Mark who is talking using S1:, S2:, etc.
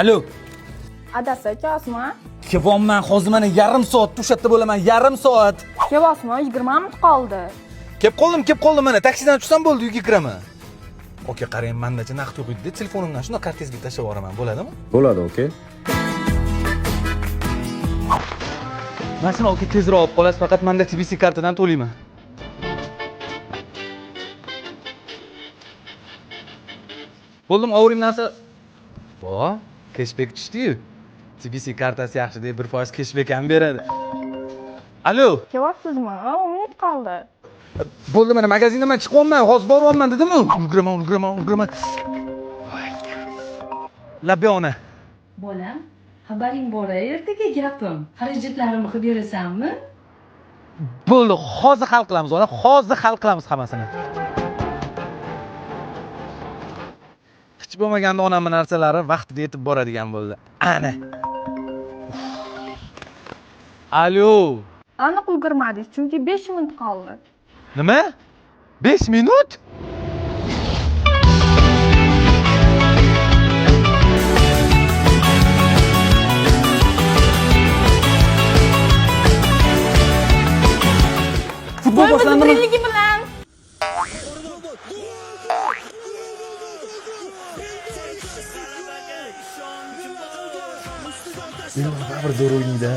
S1: Alo.
S2: Adasi, kelyapsizmi?
S1: Kelyapman, hozir mana yarim soatda o'sha yerda bo'laman, yarim soat.
S2: Kelyapsizmi? 20 minut qoldi.
S1: Kelib qoldim, kelib qoldim mana. Taksidan tushsam bo'ldi, uyga kiraman. Aka, qarang, mandacha naqd yo'q edi. Telefonimdan shundoq kartangizga tashlab yuboraman, bo'ladimi?
S3: Bo'ladi, aka.
S1: Mana shuni aka tezroq olib qolasiz, faqat menda TBC kartadan to'layman. Bo'ldim, ovuring narsa. Bo, keshbek tushdi-yu. TBC kartasi yaxshi deb 1% keshbek ham beradi. Alo.
S2: Kelyapsizmi? 10 minut qoldi.
S1: Bo'ldi, mana magazindan man chiqyapman, hozir boryapman dedim-ku. Ulguraman, ulguraman, ulguraman. Labbay ona.
S4: Bolam, xabaring bor ertaga gapim. Xarajatlarimni qilib berasanmi?
S1: Bo'ldi, hozir hal qilamiz ona, hozir hal qilamiz hammasini. Hech bo'lmaganda onamning narsalari vaqtida yetib boradigan bo'ldi. Ana. Alo.
S2: Aniq ulgurmadingiz, chunki 5 minut qoldi.
S1: Nima? 5 minut? Futbol
S2: Qo'yimizni
S1: boshlandimi?
S2: birligi bilan.
S1: Baribir zo'r o'ynaydi.